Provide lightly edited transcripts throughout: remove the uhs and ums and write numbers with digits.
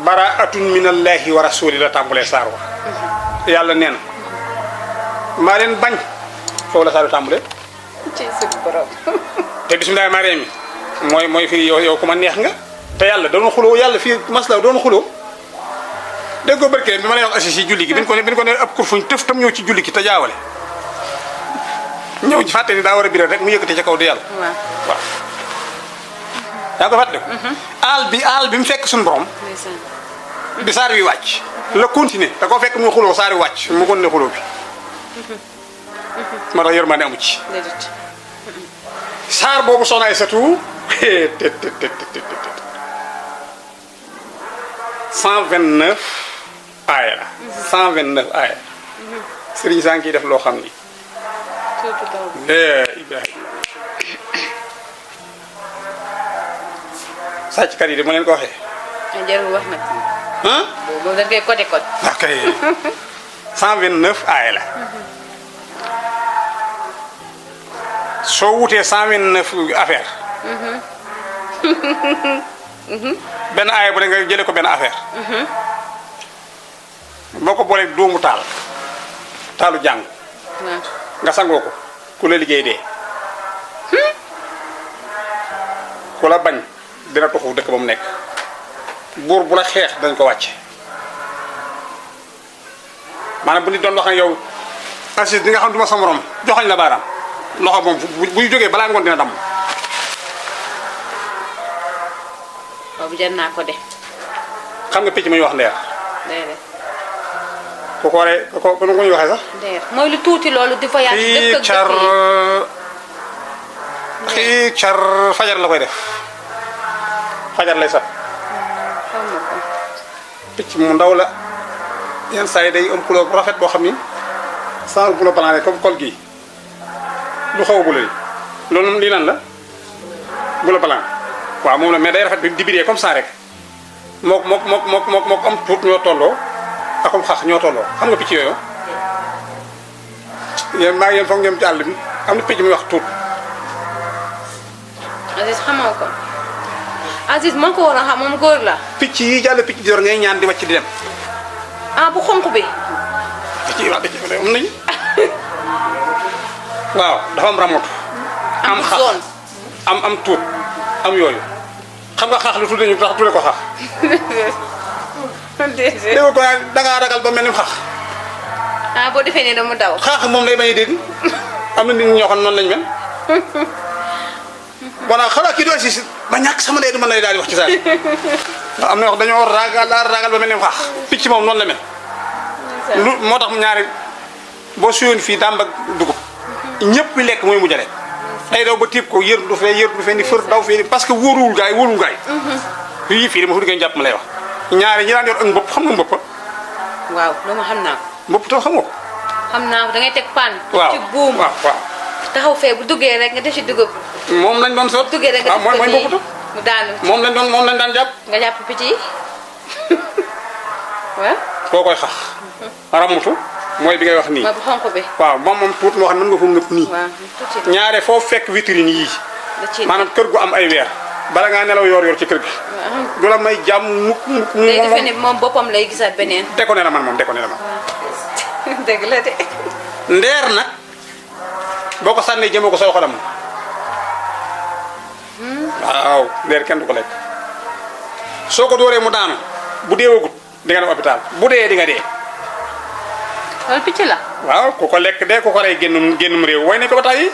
baraatun minallahi wa rasuli la tàmbalee saar wa yàlla nee na maa leen bañ foofu la saar wi tàmbalee ci suñu borom. te bismillahi mariam yi mooy fii yow ku ma neex nga te yàlla doon xuloo yàlla fii masla doon xuloo dégg ko barke bi ma lay wax assis si julli gi bi ñu ko ne ab kurfuñ tëf tam ñëw ci julli gi te jaawale ñëw ci fàtte ni daa war a biral rek mu yëkkati ca kaw di yàlla waaw. waaw yaa ngi ko fàtte aal bi mu fekk suñu borom ndeysaan. bi saar wi wàcc la continuer da ko fekk muy xuloo saar wi wàcc mu kon ne xuloo bi moo tax yërmande amu ci déedéet. saar boobu soxna ay satu 129 aaya la 129 aaya sëriñ saa ngi ciy def loo xam ni surtout taw bi. Ibrahima sàcckat yi de ma leen ko waxee ah jarul wax nag. ah boobu dañ koy côté côté. ok 129 aaya la soo wutee 129 affaire benn aaya bu ne nga jëlee ko benn affaire boo ko boolee doomu taalu jàng waaw. nga sangoo ko ku la liggéey dee ku la bañ dina toxu dëkk ba mu nekk buur bu la xeex dañ ko wàcce maanaam bu nit doon wax ak yow Assis di nga xam du ma sa morom joxoñ la baaraam loxo moom buy jógee balaa ngoon dina damm boobu jar naa ko de. xam nga picc muy wax ndeer déedéet. ku ko waree ku ko nu ñuy waxee sax déedéet mooy lu tuuti loolu di voyage. dëkk ak car dëkk yi. car fajar la koy def fajar lay sax xaw ma ko. picc mu ndaw la yenn saa yi day am couleur bu rafet boo xam ni sans bu la blanc comme col gii lu xaw a bu loolu lii lan la bu la blanc waaw moom la mais day rafet bi di biree comme ça rek mook am tuut ñoo tolloo ak am xax ñoo tolloo xam nga picc yooyu yéen maa ngi yéen foog ngeen ci àll bi am na picc muy wax tuut Aziz xamoo ko. Aziz moo ko waroon xam moom góor la. picc yi jàll picc di yor ngay ñaan di wàcc di dem ah bu xonq bi. picc yi wax picc am nañu waaw dafa am ramatu am xax zone. am tuut am yooyu xam nga xaax lu tudde ñu tax tudde ko xaax déedéet. dégg ko da ngaa ragal ba mel ni xaax ah boo defee ne dama daw. xaax moom lay bañ a dégg am na nit ñoo xam noonu lañu mel bon xanaa kii doo si ba ñàkk sama ndey du mën lay daal di wax ci saa si am na wax dañoo ragal ba mel ni xaax picc moom noonu la mel lu moo tax ñaari boo suyoon fii dàmb ak dugub ñëpp lekk mooy mujj a lekk day daw ba tiib ko yër du fee ni fër daw fee parce que wóoruwul gaay yii fii dama fu diggéen jàpp ma lay wax ñaari ñi daan yor ak mbëpp xam nga mbëpp waaw loolu xam naa ko. mbëpp tam xam nga ko xam naa ko da ngay teg pan. waaw ci buum. waaw taxaw fee bu duggee rek nga def ci dugub. moom lañ doon sot duggee rek nga def mooy ko mbëpp nii tam mu daanu. moom lañ daan jàpp nga jàpp picc yi waaw. koo koy xax ramutu mooy bi ngay wax nii mooy bu xonq bi. waaw moom tuut moo xam ne mën nga ko ngëpp nii waaw tuuti ñaare foo fekk vitrine yii da ciy maanaam kër gu am ay weer bala ngaa nelaw yor ci kër gi waaw. du la may jàmm mukk day defe ne moom boppam lay gisaat beneen. déconné la man moom déconné la man dëgg la de. ndeer nag boo ko sànnee jëmee ko soo xolam waaw ndeer kenn du ko lekk soo ko dóoree mu daanu bu deewagut di nga dem hôpital bu dee di nga dee loolu picc la. waaw ku ko lekk dee ku ko rey génnum réew way nañ ko ba tàyyi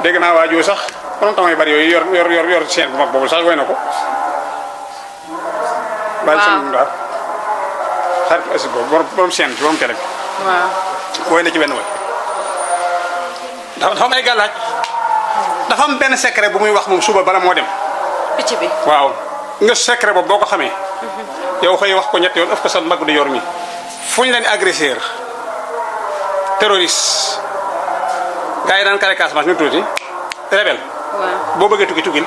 dégg naa waajoo sax konoon tamay bari yooyu yor seen bu mag boobu sax way na ko bàyyi seen daal xarit asi boobu borom seen bi borom télé bi waaw. way na ci benn way dafa am ay gàllaaj dafa am benn secret bu muy wax moom suba bala moo dem picc bi. waaw nga secret boobu boo ko xamee yow xëy wax ko ñetti yoon ëf ko sa mbagg di yor mi fu ñu leen agresseur terroriste gars yi daan kare Casamance ñu tuuti rebelle waaw. boo bëggee tukki tukkil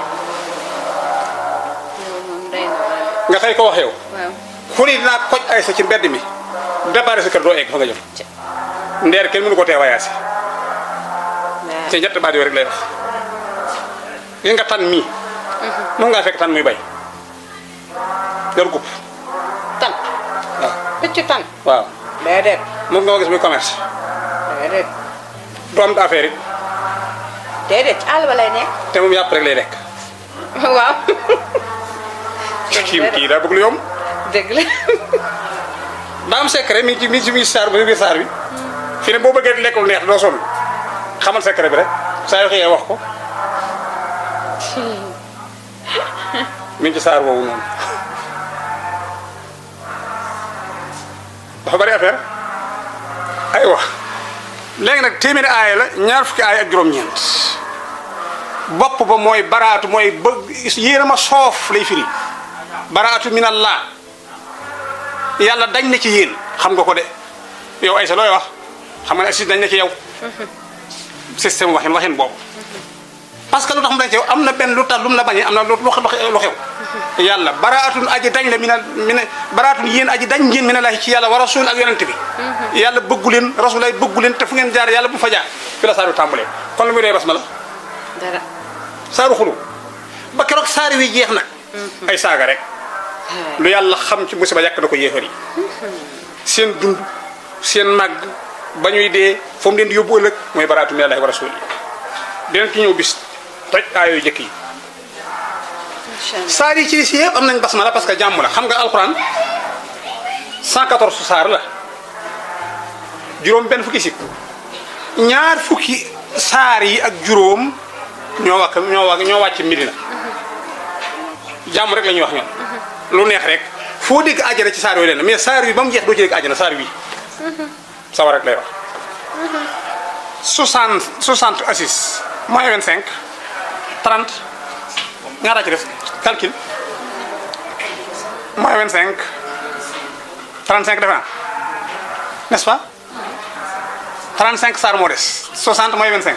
loolu moom day na waaw. nga xëy ko wax yow waaw. fu ni dinaa koj ay sa ci mbedd mi déparé sa kër doo egg fa nga jëm ndeer kenn mënu ko tee wayaasi waaw. ci ñetti baat yooyu rek lay wax gis nga tan mii moom ngaa fekk tan muy bay yor gupp tan waaw picc tan waaw déedéet moom nga gis muy commerce déedéet du am affaire yi déedéet ci àll ba lay nekk te moom yàpp rek lay lekk waaw kii daa bëgg lu yomb dëgg la daa am secret mi ngi ci biir saar bi fi ne boo bëggee di lekk lu neex doo sonn xamal secret bi rek saa yoo xëyee wax ko mi ngi ci saar boobu noonu dafa bari affaire aywa léegi nag téeméeri aaya la ñaar fukki aaya ak juróom-ñeent bopp ba mooy baraatu mooy bëgg yéen a ma soof lay firi baraatu minallah yàlla dañ na ci yéen xam nga ko de yow Aïssa looy wax xam nga ne si dañ na ci yow système waxin boobu parce que lu tax mu dañ ci yow am na benn lu tax lu mu la bañee am na lu xew yàlla baraatun aji dañ la mina baraatun yéen aji dañ ngeen minallahi ci yàlla wa rasul ak yonent bi yàlla bëggu leen rasul ay bëggu leen te fu ngeen jaar yàlla bu fa jaar fi la saaru tàmbalee kon lu muy dee basmala dara saaru xulu ba keroog saari wi jeex nag ay saaga rek lu yàlla xam ci musiba yàq na ko yéefar yi seen dund seen màgg ba ñuy dee fa mu leen di yóbbu ëllëg mooy baraatu minallahi wa rasul yi dinañ ci ñëw bis toj aayooyu jëkk yi saar yi ci si yëpp am nañ basmala parce que jàmm la xam nga alxuraan 114 saar la juróom benn fukki si ñaar fukki saar yi ak juróom ñoo wàcc Medina jàmm rek la ñuy wax ñoom lu neex rek foo dégg àjjana ci saar yooyu leen mais saar wi ba mu jeex doo ci dégg àjjana saar wi sawa rek lay wax 60 assis moins 25 30 ñaata ci def calcul moins 25 35 defe naa n'est-ce pas 35 saar moo des 60 moins 25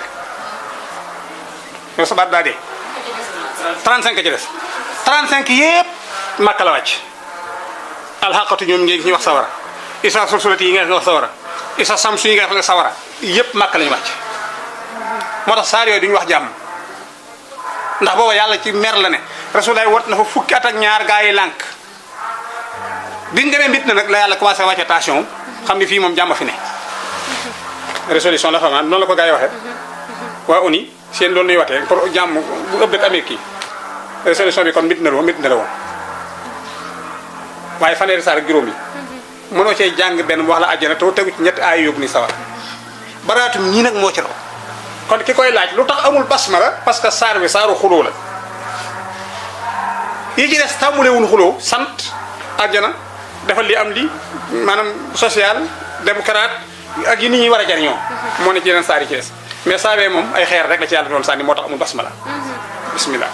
yow sa baat daa dee 35 ci des 35 yëpp Makka la wàcc alxaqatu ñoom ngi ñuy wax sawara isa sulsulati yi nga wax sawara isa samsu yi nga wax sawara yëpp Makka la ñu wàcc moo tax saar yooyu duñu wax jàmm ndax booba yàlla ci mer la ne rasulaay wat na fa fukki at ak ñaar gaa yi lànk biñ demee mbit na nag la yàlla commencé wàcce tension xam ni fii moom jàmm fi ne résolution la xam noonu la ko gaa yi waxee waa ONU seen loolu nuy watee pour jàmm bu ëpp dëkk amee kii résolution bi kon mbit na la woon waaye fanweeri saar ak juróom yi mënoo cee jàng benn mu wax la àjjana te tegu ci ñetti aay yóbbu ni sawar baraatum ñii nag moo ci raw kon ki koy laaj lu tax amul basmala parce que saar bi saaru xuloo la yi ci des tàmbulewul xuloo sant àjjana defal li am li maanaam social démocrate ak yi nit ñi war a jariñoo moo ne ci yeneen saar yi ci des mais saabee moom ay xeer rek la ci yàlla doon sànni moo tax amul basmala bismillah